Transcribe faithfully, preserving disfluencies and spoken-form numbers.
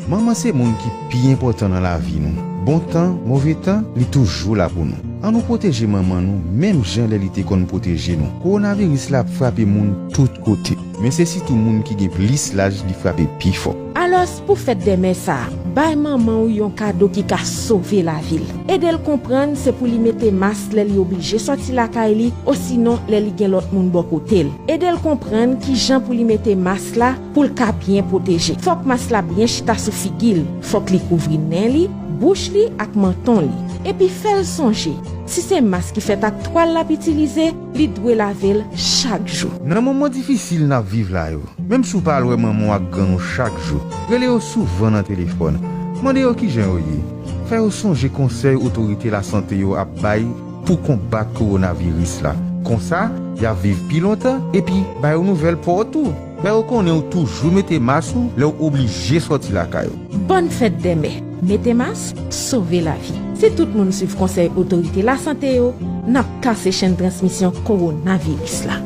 Manman se moun ki pi enpòtan nan lavi nou. Bon tan, move tan, li toujou la pou nou. An nou pwoteje manman nou, menm jan lè li te konn pwoteje nou. Kowonaviris la ap frape moun tout kote, men se sitou moun ki gen plis laj li frape pi fò. Alòs, pou fèt dèmen sa a, bay manman w yon kado ki ka sove lavi l. Ede l konprann se pou li mete mas lè li oblije sòti lakay li, osinon lè li gen lòt moun bò kote l. Ede l konprann ki jan pou li mete mas la pou l ka byen pwoteje. Fòk mas la byen chita sou figi l. Fòk li kouvri nen li, bouch li ak manton li. Epi fè l sonje, si se mas ki fèt ak twal l ap itilize, li dwe lave l chak jou. Nan moman difisil n ap viv la yo, menm si w pa al wè manman w ak grann ou chak jou, rele yo souvan nan telefòn. Mande yo kijan yo ye. Fè yo sonje konsèy otorite lasante yo ap bay pou konbat kowonaviris la. Konsa, y ap viv pi lontan epi ba yo nouvèl pa w tou. Fè yo konnen ou toujou mete mas ou lè w oblije sòti lakay ou. Bòn fèt dèmen. Mete mas, sove lavi. Si tout moun swiv konsèy otorite lasante yo, n ap kase chenn transmisyon kowonaviris la.